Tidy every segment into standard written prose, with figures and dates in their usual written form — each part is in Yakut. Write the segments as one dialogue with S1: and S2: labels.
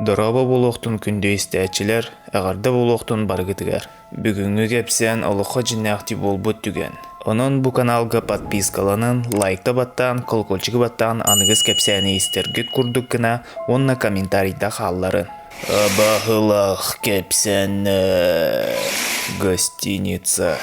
S1: Дорообо буолуохтун күндү истээччилэр, эҕэрдэ буолуохтун барыгытыгар. Бүгүҥҥү кэпсээн олоххо дьиҥнээхтии буолбут түгэн. Онон бу каналга подпискаланан, лайкта баттаан, колокольчигы баттаан аныгыс кэпсээни истэргит курдук гына уонна комментарийда хаалларын. Абаһылах кэпсээннэ Гостиница.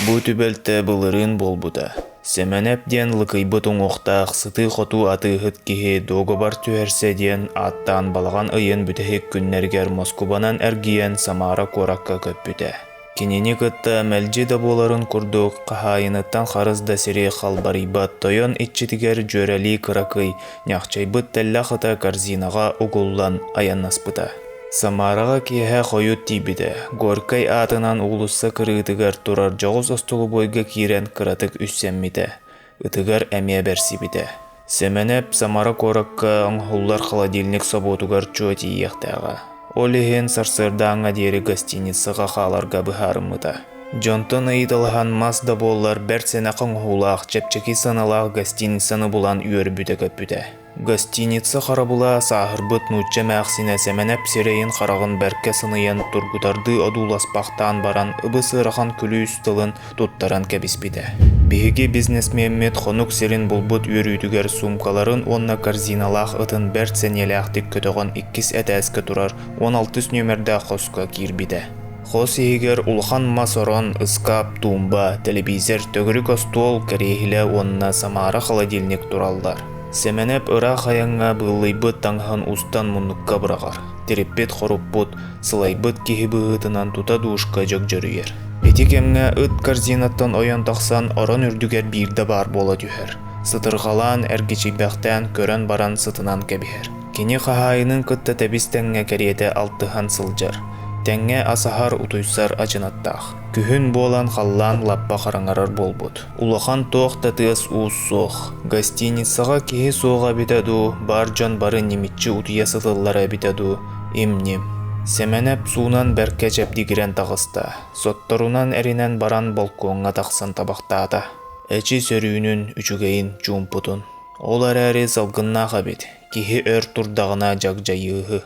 S1: Бу түбэлтэ былырыын буолбута. Сэмэнэп диэн лыкыйбыт уҥуохтаах сытыы-хотуу атыыһыт киһи дуогабар түһэрсэ диэн ааттаан балаҕан ыйын бүтэһик күннэригэр Москубанан эргийэн Самара куоракка көппүтэ. Кинини кытта мэлдьи да буоларын курдук хаһаайыныттан харыс да сири халбарыйбат тойон иччитигэр дьүөрэлии кыракый, ньахчайбыт тэллэх ыта корзинаҕа угуллан айаннаспыта. Самараҕа киэһэ хойут тиийбитэ, Горькай аатынан уулусса кырыытыгар турар дьоҕус остолобуойга киирэн кыратык үссэммитэ, ытыгар эмиэ бэрсибитэ. Сэмэнэп Самара куоракка оҥоһуллар холодильник собуотугар чуо тиийиэхтээҕэ. Ол иһин сарсыардааҥҥа диэри гостиницаҕа хааларга быһаарыммыта. Дьонтон ыйыталаһан мас да буоллар бэрт сэнэх оҥоһуулаах, чэпчэки сыаналаах гостиницаны булан үөрбүтэ-көппүтэ. Гостиница харабыла сааһырбыт нуучча эмээхсинэ Сэмэнэп сирэйин-хараҕын бэркэ сыныйан тургутардыы одууласпахтаан баран ыбыс-ыарахан күлүүс тылын туттаран кэбиспитэ. Биһиги бизнесмеммит хонук сирин булбут үөрүүтүгэр суумкаларын уонна корзиналаах ытын бэрт сэниэлээхтик көтөҕөн иккис этээскэ турар 16 нүөмэрдээх хоско киирбитэ. Хос иһигэр улахан мас орон, ыскаап, туумба, тэлэбиисэр, төгүрүк остуол, кэриэһилэ уонна Самара холодильник тураллар. Сэмэнэп ыраах айаҥҥа быыллыйбыт таҥаһын устан муннукка быраҕар, тириппит-хоруппут, сылайбыт киһи быһыытынан тута дуушка дьөгдьөрүйэр. Ити кэмҥэ ыт корзинаттан ойон тахсан орон үрдүгэр биирдэ баар буола түһэр, сытырҕалаан, эргичийбэхтээн көрөн баран сытынан кэбиһэр. Кини хаһаайынын кытта тэбис-тэҥҥэ кэриэтэ алтыһан сылдьар, тэҥҥэ асаһар, утуйсар адьынаттаах. Күһүн буолан халлаан лаппа хараҥарар буолбут. Улахан туох да тыас-уус суох. Гостиницаҕа киһи суоҕа эбитэ дуу, баар дьон бары ньимиччи утуйа сыталлара эбитэ дуу, им-ньим. Сэмэнэп суунан бэркэ чэбдигирэн таҕыста, сотторунан эринэн баран болкуоҥҥа тахсан табахтаата. Эчи сөрүүнүн, үчүгэйин, чуумпутун. Ол эрээри салгыннаах эбит, киһи өр турдаҕына дьагдьайыыһы.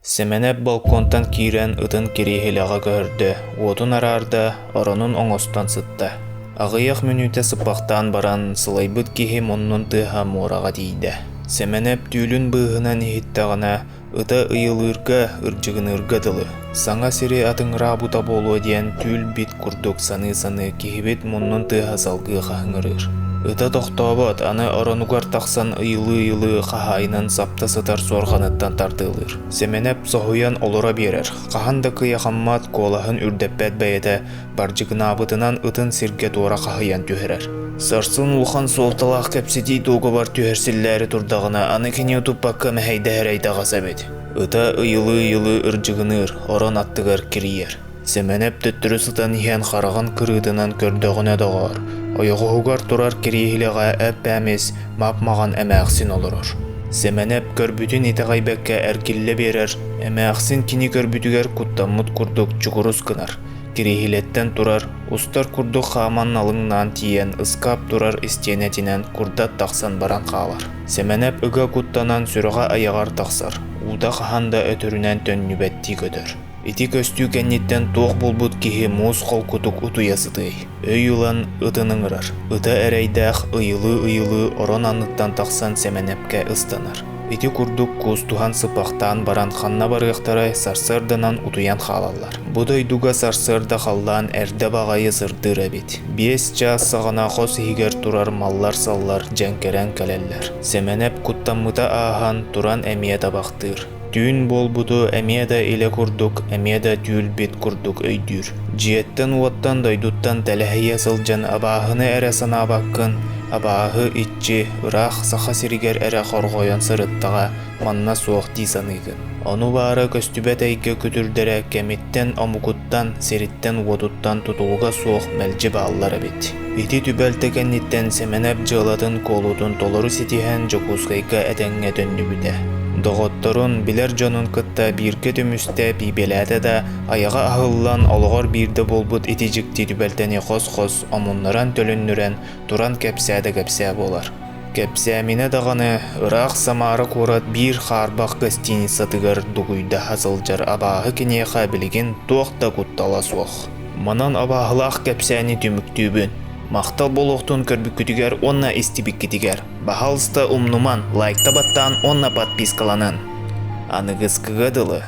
S1: Сэмэнэп балконтан киирэн ытын кириэһилэҕэ көһөрдө, уотун араарда, оронун оҥостон сытта. Аҕыйах мүнүүтэ сыппахтаан баран, сылайбыт киһи муннун тыаһа муораҕа тиийдэ. Сэмэнэп түүлүн быыһынан иһиттэҕинэ, ыта ыйылыырга, ырдьыгыныырга дылы. Саҥа сири атыҥыраабыта буолуо диэн түүл-бит курдук саныы-саныы киһибит муннун тыаһа салгыы хаһыҥырыыр. Ыта тохтообот, аны оронугар тахсан ыйылыы-ыйылыы хаһаайынын сапта сытар суорҕаныттан тардыалыыр. Сэмэнэп соһуйан олоро биэрэр, хаһан да кыйахаммат, куолаһын үрдэппэт бэйэтэ бардьыгынаабытынан ытын сиргэ туора хаһыйан түһэрэр. Сарсын улахан суолталаах кэпсэтии дуогабар түһэрсиллээри турдаҕына, аны кини утуппакка мэһэйдэһэр эйдэҕэс эбит. Ыта ыйылыы-ыйылыы ырдьыгыныыр, орон аттыгар кирийэр. Сэмэнэп төттөрү сытан иһэн хараҕын кырыытынан көрдөҕүнэ доҕоор, ойоҕоһугар турар кириэһилэҕэ эп-эмис, мап-маҕан эмээхсин олорор. Сэмэнэп көрбүтүн итэҕэйбэккэ эргиллэ биэрэр, эмээхсин кини көрбүтүгэр куттаммыт курдук чукурус гынар, кириэһилэттэн турар, устар курдук хааман налыҥнаан тиийэн ыскаап турар истиэнэтинэн курдат тахсан баран хаалар. Сэмэнэп ыга куттанан сүрэҕэ айаҕар тахсар, уута хаһан да өтөрүнэн төннүбэттии көтөр. Ити көстүү кэнниттэн туох буолбут киһи муус холкутук утуйа сытыай. Өй ылан ытын ыҥырар. Ыта эрэйдээх ыйылыы-ыйылыы орон анныттан тахсан Сэмэнэпкэ ыстанар. Ити курдук куустуһан сыппахтаан баран ханна барыахтарай сарсыарданан утуйан хаалаллар. Бу дойдуга сарсыарда халлаан эрдэ баҕайы сырдыыр эбит. 5 чаас саҕана хос иһигэр турар маллар-саллар дьэҥкэрэн кэлэллэр. Сэмэнэп куттаммыта ааһан туран эмиэ табахтыыр. Түүн буолбуту эмиэ да илэ курдук, эмиэ да түүл-бит курдук өйдүүр. Дьиэттэн-уоттан, дойдуттан тэлэһийэ сылдьан абааһыны эрэ санаабаккын, абааһы, иччи, ыраах Саха сиригэр эрэ хорҕойон сырыттаҕа, манна суох дии саныыгын. Ону баара көстүбэт эйгэ күтүрдэрэ кэмиттэн, омугуттан, сириттэн-уотуттан тутулуга суох мэлдьи бааллар эбит. Ити түбэлтэ кэнниттэн Сэмэнэп дьыалатын-куолутун толору ситиһэн Дьокуускайга этэҥҥэ төннүбүтэ. Доҕотторун, билэр дьонун кытта бииргэ түмүстэ, пиибэлээтэ да, айаҕа аһыллан, олоҕор биирдэ буолбут ити дьикти түбэлтэни хос-хос омуннаран-төлөннүрэн туран кэпсээ да кэпсээ буолар. Кэпсээминэ даҕаны, ыраах Самара куорат биир хаарбах гостиницатыгар дугуйдаһа сылдьар абааһы киниэхэ билигин туох да куттала суох. Манан абааһылаах кэпсээни түмүктүүбүн. Махтал буолуохтун көрбүккүтүгэр уонна истибиккитигэр. Баһаалыста умнуман, лайкта баттаан уонна подпискаланын. Аныгыскыга дылы.